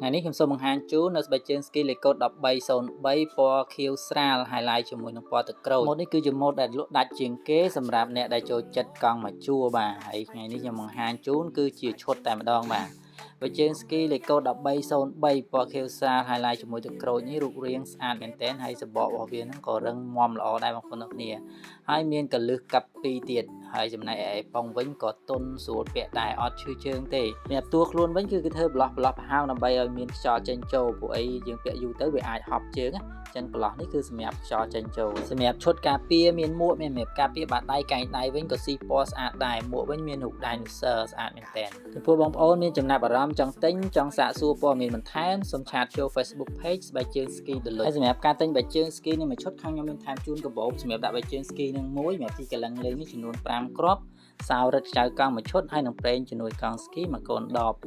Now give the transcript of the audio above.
ថ្ងៃនេះខ្ញុំសូមបង្ហាញជូននៅស្បែកជើងស្គីលេខកូដ1303ពណ៌ខៀវស្រាល highlight ជាមួយនឹងពណ៌ទឹកក្រូច។ ម៉ូដនេះគឺជាម៉ូដដែលលក់ដាច់ជាងគេសម្រាប់អ្នកដែលចូលចិត្តកង់មួយជួរបាទ ហើយថ្ងៃនេះខ្ញុំបង្ហាញជូនគឺជាឈុតតែម្ដងបាទ។ ស្បែកជើងស្គីលេខកូដ1303ពណ៌ខៀវស្រាល highlight ជាមួយទឹកក្រូចនេះរូបរាងស្អាតមែនទែន ហើយសបករបស់វាហ្នឹងក៏រឹងមាំល្អដែរបងប្អូនទាំងគ្នា ហើយមានកលឹះកាប់ពីរទៀត ហើយចំណែកឯប៉ុងវិញក៏ទន់ស្រួលពាក់ដែរ អត់ឈឺជើងទេ។ សម្រាប់តួខ្លួនវិញគឺគេធ្វើប្លោះប្លោះប្រហោងដើម្បីឲ្យមានខ្យល់ចេញចូល ពួកអីយើងពាក់យូរទៅវាអាចហប់ជើង ចឹងប្លោះនេះគឺសម្រាប់ខ្យល់ចេញចូល។ សម្រាប់ឈុតការពារមានមួក មានសម្រាប់ការពារបាតដៃកែងដៃវិញក៏ស៊ីពណ៌ស្អាតដែរ មួកវិញមានរូប dinosaur ស្អាតមែនទែន។ ចំពោះបងប្អូនមានចំណាប់អារម្មណ៍ចង់ទិញ ចង់សាកសួរព័ត៌មានបន្ថែម សូមឆាតចូល Facebook Page ស្បែកជើងស្គីដលុច។ ហើយសម្រាប់ការទិញស្បែកជើងស្គីនេះមួយឈុត ខាងខ្ញុំមានថែមជូនកាបូបសម្រាប់ដាក់ស្បែកជើងស្គីនឹងមួយ សម្រាប់ទីកលឹងលេងនេះចំនួន5គ្រាប់ សោរឹតខ្ចៅកង់មួយឈុត ហើយនឹងប្រេងជំនួយកង់ស្គីមួយកូនដប។